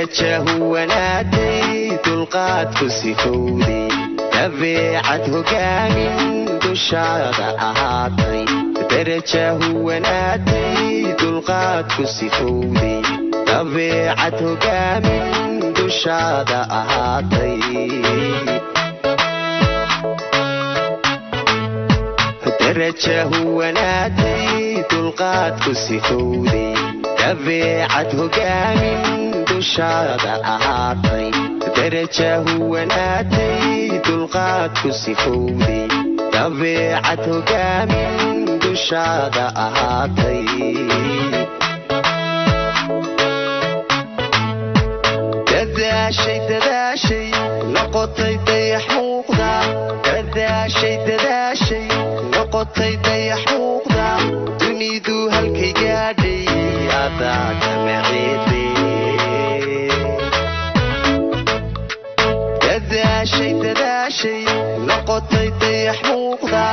Daraja huwanaatay, dulqaadku sifowday, dabeecad hogaamin dushaada ahaatay. Daraja huwanaatay, dulqaadku sifowday, dabeecad hogaamin dushaada ahaatay. Daraja huwanaatay, dulqaadku sifowday, dabeecad hogaamin dushaada ahaatay. Daraja huwanaatay, dulqaadku sifowday, dabeecad hogaamin dushaada ahaatay. Dadaashay, dadaashay, noqotay dayax muuqda. Dadaashay, dadaashay, noqotay dayax muuqda. Dunidu halkay gaadhay adaa damaceede. Dadaashay, dadaashay, noqotay dayax muuqda.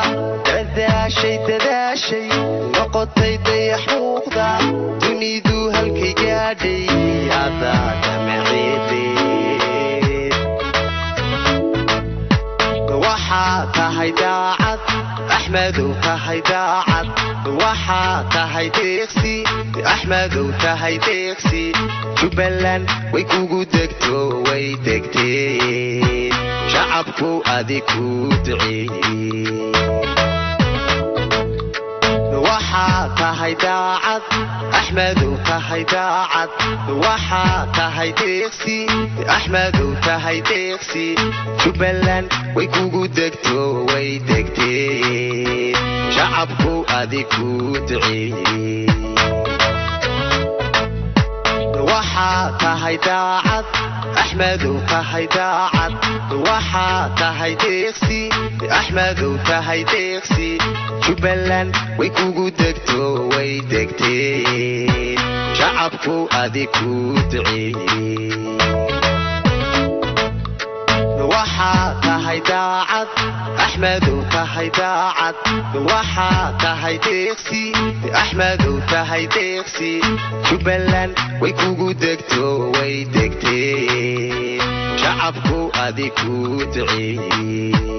Dadaashay, dadaashay, noqotay dayax muuqda. Dunidu halkay gaadhay adaa damaceede. Waxaa tahay daacad, Axmedow, tahay daacad. Waxaa tahay deeqsi, Axmedow, tahay deeqsi. Jubbaland way kugu degto, way degtee, shacabku adi ku duceeye. Waxaa tahay daacad, Axmedow, tahay daacad. Waxaa tahay deeqsi, Axmedow, tahay deeqsi. Jubbaland way kugu degto, way degtee, shacabku adi ku duceeye. Waxaa tahay daacad, Axmedow, tahay daacad. Waxaa tahay deeqsi, Axmedow, tahay deeqsi. Jubbaland way kugu degto, way degtee, shacabku adi ku duceeye. Waxaa tahay daacad, Axmedow, tahay daacad. Waxaa tahay deeqsi, Axmedow, tahay deeqsi. Jubbaland way kugu degto, way degtee, shacabku adi ku duceeye.